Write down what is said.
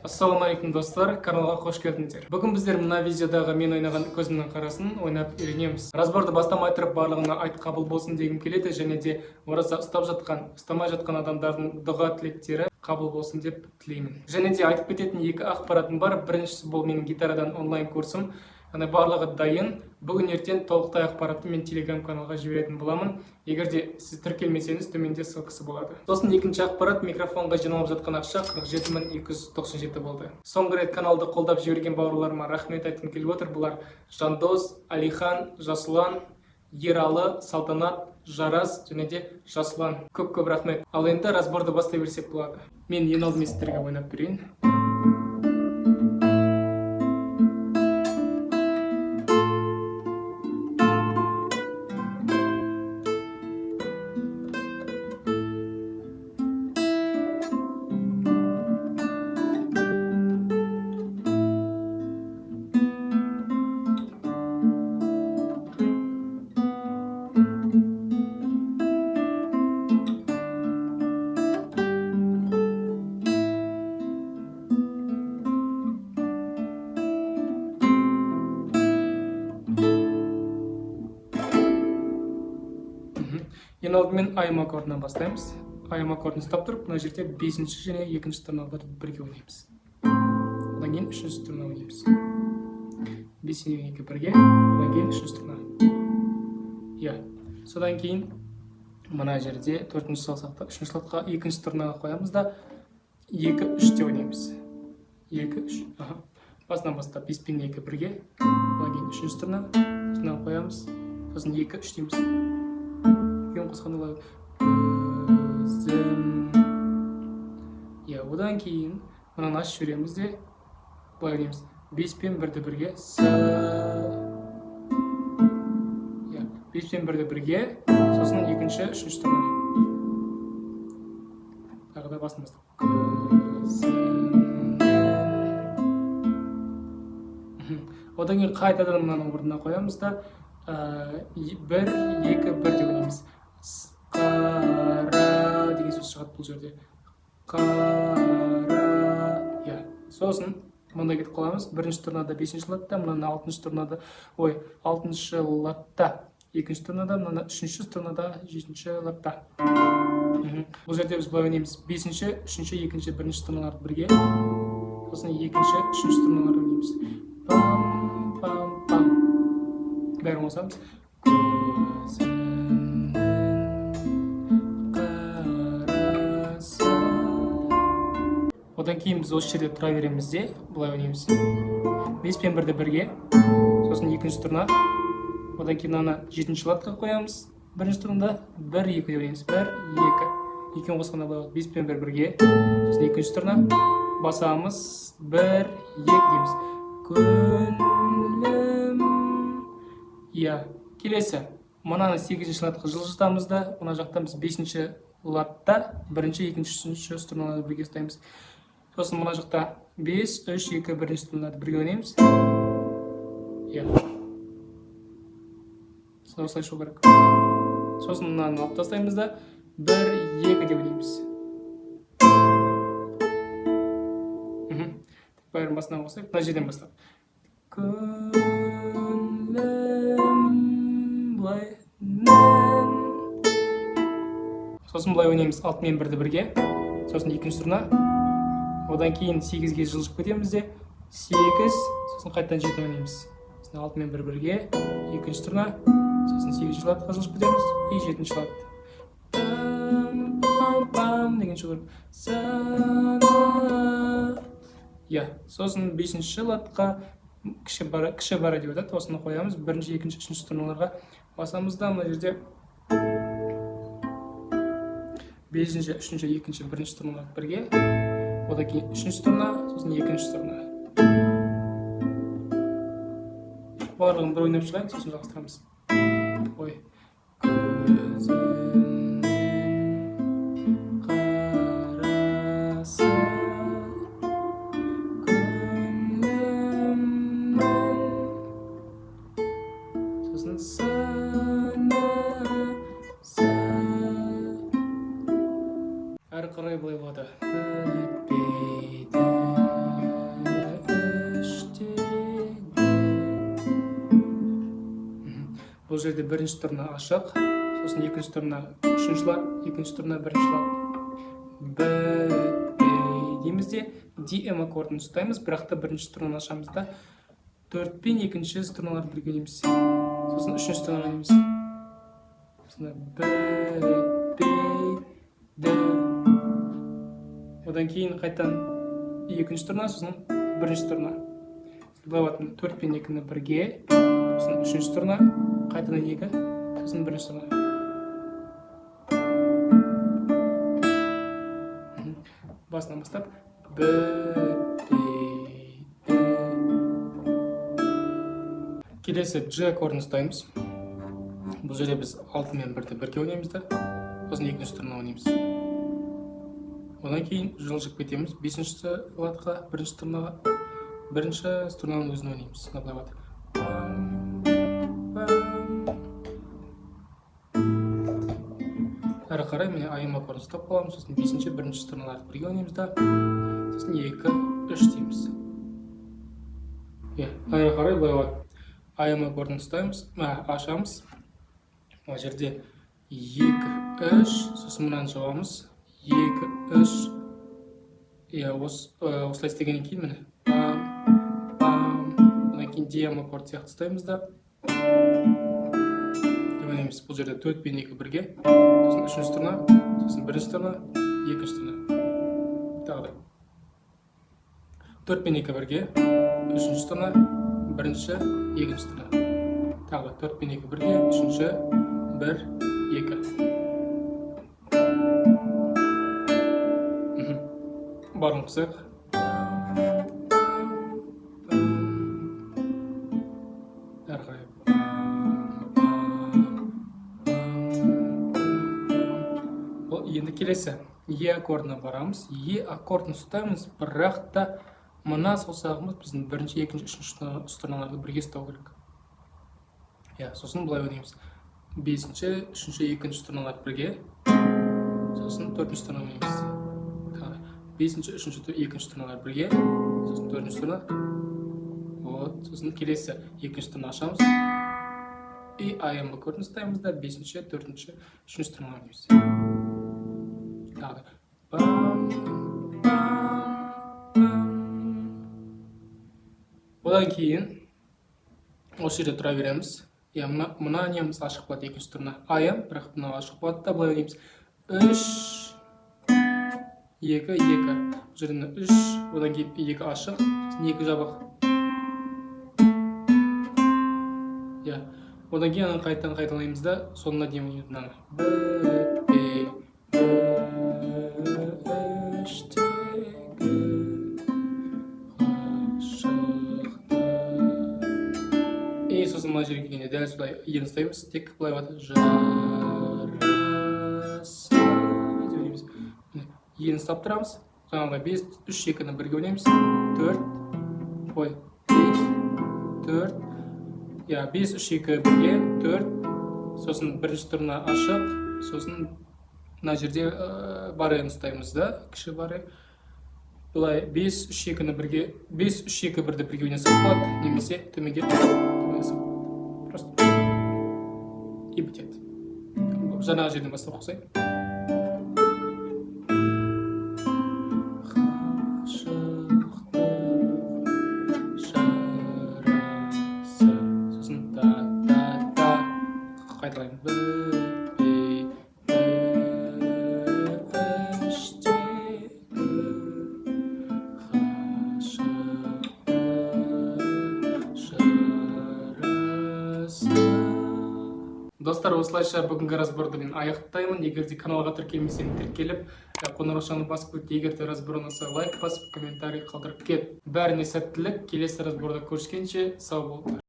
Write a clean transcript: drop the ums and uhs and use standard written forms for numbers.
Ассалаумағалейкум, достар! Каналға қош келдіңдер. Бүгін біздер мына видеодағы мен ойнаған «Көзімнің қарасын» ойнап үйренеміз. Разборды бастамай тұрып, барлығына айт қабыл болсын дегім келеді және де ораза ұстап жатқан, ұстамай жатқан адамдардың дұға тілектері қабыл болсын деп тілеймін. Және де айтып кететін екі ақпаратым бар. Біріншісі, бұл менің гитарадан онлайн курсым, яғни барлығы дайын. Бүгін, ертең толықтай ақпаратты мен Телеграм каналға жіберетін боламын. Егер де сіз тіркелмесеңіз, төменде ссылкасы болады. Сосын екінші ақпарат: микрофонға жиналып жатқан ақша 47 297 болды. Соңғы рет каналды қолдап жіберген бауырларыма рахмет айтқым келіп отыр. Бұлар: Жандос, Алихан, Жасұлан, Ералы, Салтанат, Жарас және де Жасұлан. Көп көп рахмет. Ал енді разборды бастай берсек болады. Мен ең алдымен сіздерге ойнап берейін. Ең алдымен АМ аккордынан бастаймыз. АМ аккордын ұстап тұрып, мына жерде бесінші және екінші струналарды бірге ойнаймыз. Одан кейін үшінші струна ойнаймыз. Бес және екі бірге, одан кейін үшінші струна. Иә, содан кейін мына жерде төртінші саусақты үшінші ладқа, екінші струнаға қоямыз да, екі, үш деп ойнаймыз. Екі, үш. Аха, басынан бастап: бес пен екі бірге, одан кейін үшінші струна, струнаға қоямыз, сосын екі, үш дейміз. Екеуін қосқанда былай: көзім. Иә, одан кейін мынаны ашып жібереміз де, былай ойнаймыз: бес пен бірді бірге, с. Иә, бес пен бірді бірге, сосын екінші, үшінші струна. Тағы да басынан бастап: көзімнің. Одан кейін қайтадан мынаны орнына қоямыз да, бір, екі, бір деп ойнаймыз. Қара деген сөз шығады бұл жерде. Қара. Иә, сосын мында кетіп қаламыз. Бірінші струнада бесінші ладта, мынаны алтыншы струнада, ой, алтыншы ладта екінші струнада, мынаны үшінші струнада жетінші ладта. Бұл жерде біз былай ойнаймыз: бесінші, үшінші, екінші, бірінші струналарды бірге, сосын екінші, үшінші струналарды ойнаймыз. Пам, пам, пам. Бәрін қосамыз: көзімнің қарасы. Одан кейін біз осы жерде тұра береміз де, былай ойнаймыз: бес пен бірді бірге, сосын екінші струна. Одан кейін мынаны жетінші ладқа қоямыз бірінші струнада. Бір, екі деп ойнаймыз. Бір, екі. Екеуін қосқанда былай болады: бес пен бір бірге, сосын екінші струна басамыз, бір, екі дейміз. Көңілім. Иә, келесі мынаны сегізінші ладқа жылжытамыз да, мына жақтан біз бесінші ладта бірінші, екінші, үшінші струналарды бірге ұстаймыз. Сосын мына жақта бес, үш, екі, бірінші струналарды бірге ойнаймыз. Иә, осылай шығу керек. Сосын мынаны алып тастаймыз да, бір, екі деп ойнаймыз. Бәрін басынан қосайық, мына жерден бастап: көңілім, былай, нің. Сосын былай ойнаймыз: алты мен бірді бірге, сосын екінші струна. Одан кейін сегізге жылжып кетеміз де, сегіз, сосын қайтадан жетіні ойнаймыз. Сосын алты мен бір бірге, екінші струна, сосын сегізінші ладқа жылжып кетеміз и жетінші лад. Пам, пам, пам деген шығу керек. Сана. Иә, сосын бесінші ладқа кіші бара, кіші бара деп айтады, осыны қоямыз. Бірінші, екінші, үшінші струналарға басамыз да, мына жерде бесінші, үшінші, екінші, бірінші струналар бірге, одан кейін үшінші струна, сосын екінші струна. Барлығын бір ойнап шығайын, сосын жалғастырамыз. Ой, көзімнің қарасы, көңілімнің, сосын сыны. Әрі қарай былай болады: бітпейді. Бұл жерде бірінші струна ашық, сосын екінші струна үшінші лад, екінші струна бірінші лад. Бітпей дейміз де, D М аккордын ұстаймыз, бірақ та бірінші струнаны ашамыз да, төрт пен екінші струналарды бірге ойнаймыз, сосын үшінші струнаны ойнаймыз. Сонда бітпейді. Одан кейін қайтадан екінші струна, сосын бірінші струна. Былай болады: төрт пен екіні бірге, сосын үшінші струна, қайтадан екі, сосын бірінші струна. Басынан бастап: бітпейді. Келесі G аккордын ұстаймыз. Бұл жерде біз алты мен бірді бірге ойнаймыз да, сосын екінші струна ойнаймыз. Одан кейін жылжып кетеміз бесінші ладқа, бірінші струнаға, бірінші струнаның өзін ойнаймыз. Мына былай болады. Пам, пам. Әрі қарай, міне, АМ аккордын ұстап қаламыз, сосын бесінші, бірінші струналарды бірге ойнаймыз да, сосын екі, үш дейміз. Иә, әрі қарай былай болады: АМ аккордын ұстаймыз, ашамыз. Мына жерде екі, үш, сосын мынаны жабамыз, екі, үш. Иә, осылай істегеннен кейін, міне, пам, пам. Одан кейін D М аккорд сияқты ұстаймыз да деп ойнаймыз. Бұл жерде төрт пен екі бірге, сосын үшінші струна, сосын бірінші струна, екінші струна. Тағы да төрт пен екі бірге, үшінші струна, бірінші, екінші струна. Тағы да төрт пен екі бірге, үшінші, бір, екі. Барлығын қосайық. Әрі қарай. Пам, пам, пам. Бұл енді келесі Е аккордына барамыз. Е аккордын ұстаймыз, бірақ та мына саусағымыз біздің бірінші, екінші, үшінші струналарды бірге ұстау керек. Иә, сосын былай ойнаймыз: бесінші, үшінші, екінші струналарды бірге, сосын төртінші струна ойнаймыз. Тағы бесінші, үшінші, екінші струналар бірге, сосын төртінші струна. Вот, сосын келесі екінші струна ашамыз и АМ аккордын ұстаймыз да, бесінші, төртінші, үшінші струна ойнаймыз. Тағы да пам, пам, пам. Одан кейін осы жерде тұра береміз. Иә, мына неміз ашық болады, екінші струна АМ, бірақ мынау ашық болады да, былай ойнаймыз: үш, екі, екі. Бұл жерде мына үш, одан кейін екі ашық, сосын екі жабық. Иә, одан кейін аны қайтадан қайталаймыз да, соңына дейін ойнаймыз мынаны: бітпей іштегі ғашықтық. И сосын мына жерге келгенде дәл солай ені ұстаймыз, тек былай болады: жараса деп ойнаймыз. Міне, ені ұстап тұрамыз. Жаңағыдай бес, үш, екіні бірге ойнаймыз, төрт, ой, бес, төрт. Иә, бес, үш, екі бірге, төрт, сосын бірінші струна ашық, сосын мына жерде барені ұстаймыз да, кіші баре. Былай бес, үш, екіні бірге, бес, үш, екі, бірді бірге ойнасақ болады немесе төменге ойнасақ болады. Просто и бітеді. Жаңағы жерден бастап қосайық: ғашықтық жарасы. Сосын та, та, та, қайталаймыз: бітпей іштегі ғашықтық жарасы. Достар, осылайша бүгінгі разборды мен аяқтаймын. Егер де каналға тіркелмесең, тіркеліп, қоңыраушаны басып кет. Егер де разбор ұнаса, лайк басып, комментарий қалдырып кет. Бәріне сәттілік! Келесі разборда көріскенше, сау болыңдар!